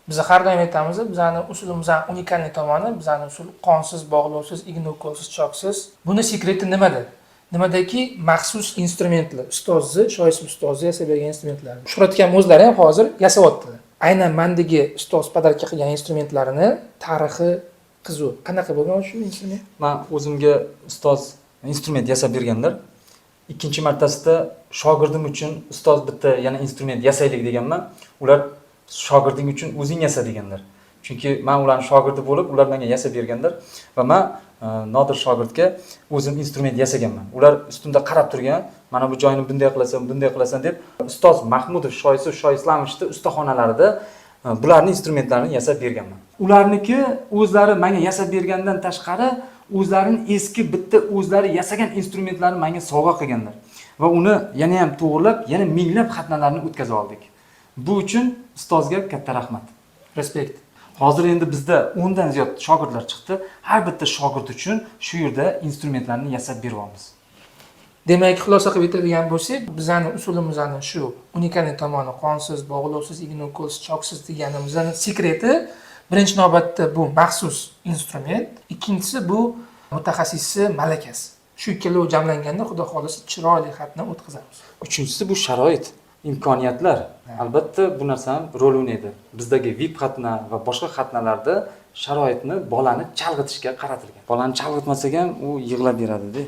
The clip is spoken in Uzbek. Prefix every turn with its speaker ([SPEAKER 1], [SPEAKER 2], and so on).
[SPEAKER 1] Biz har doim aytamiz, bizani usulimizni уникальный tomoni, bizani usul qonsiz, bog'lovsiz, igna ukolsiz, choksiz. Buni секрет i nimada? Nimadaki, maxsus instrumentlar, ustozni, Shoyisov ustozi yasab bergan instrumentlar. Shuhrat akam o'zlari ham hozir yasayaptilar. Aynan mandagi ustoz подарка qilgan instrumentlarini tarixi qiziq. Qanaqa bo'lgan shu instrument?
[SPEAKER 2] Man o'zimga ustoz instrument yasab berganlar. Ikkinchi martasida shogirdim uchun ustoz bitta yana instrument yasaylik deganman. Ular shogirding uchun o'zing yasa deganlar. Chunki man ularni shogirdi bo'lib, ular menga yasab berganlar va man Nodir shogirdga o'zim instrument yasaganman. Ular ustimda qarab turgan, mana bu joyini bunday qilasan, bunday qilasan deb ustoz Mahmudov Shoyisov Shoislamovichni ustaxonalarida bularni instrumentlarini yasab berganman. Ularniki o'zlari menga yasab bergandan tashqari o'zlarini eski bitta o'zlari yasagan instrumentlarini menga sovg'a qilganlar va uni yana ham to'g'irlab, yana minglab xatnalarni o'tkazib oldik. Bu uchun ustozga katta rahmat.
[SPEAKER 1] Респект.
[SPEAKER 2] Hozir endi bizda 10 dan ziyod shogirdlar chiqdi. Har bitta shogird uchun shu yerda instrumentlarni yasab beryapmiz.
[SPEAKER 1] Demak, xulosa qilib aytadigan bo'lsak, bizani usulimizni shu уникальный tomoni qonsiz, bog'lovsiz, igna ukolsiz, choksiz deganimizni секрет i birinchi navbatda bu maxsus instrument, ikkinchisi bu mutaxassisni malakasi. Shu ikkalovi jamlanganda, Xudo xohlasa, chiroyli xatna o'tkazamiz.
[SPEAKER 2] Uchinchisi bu sharoit, imkoniyatlar. Albatta, bu narsa ham rol o'ynaydi. Bizdagi VIP xatna va boshqa xatnalarda sharoitni bolani chalg'itishga qaratilgan. Bolani chalg'itmasak ham u yig'lab beradi-da.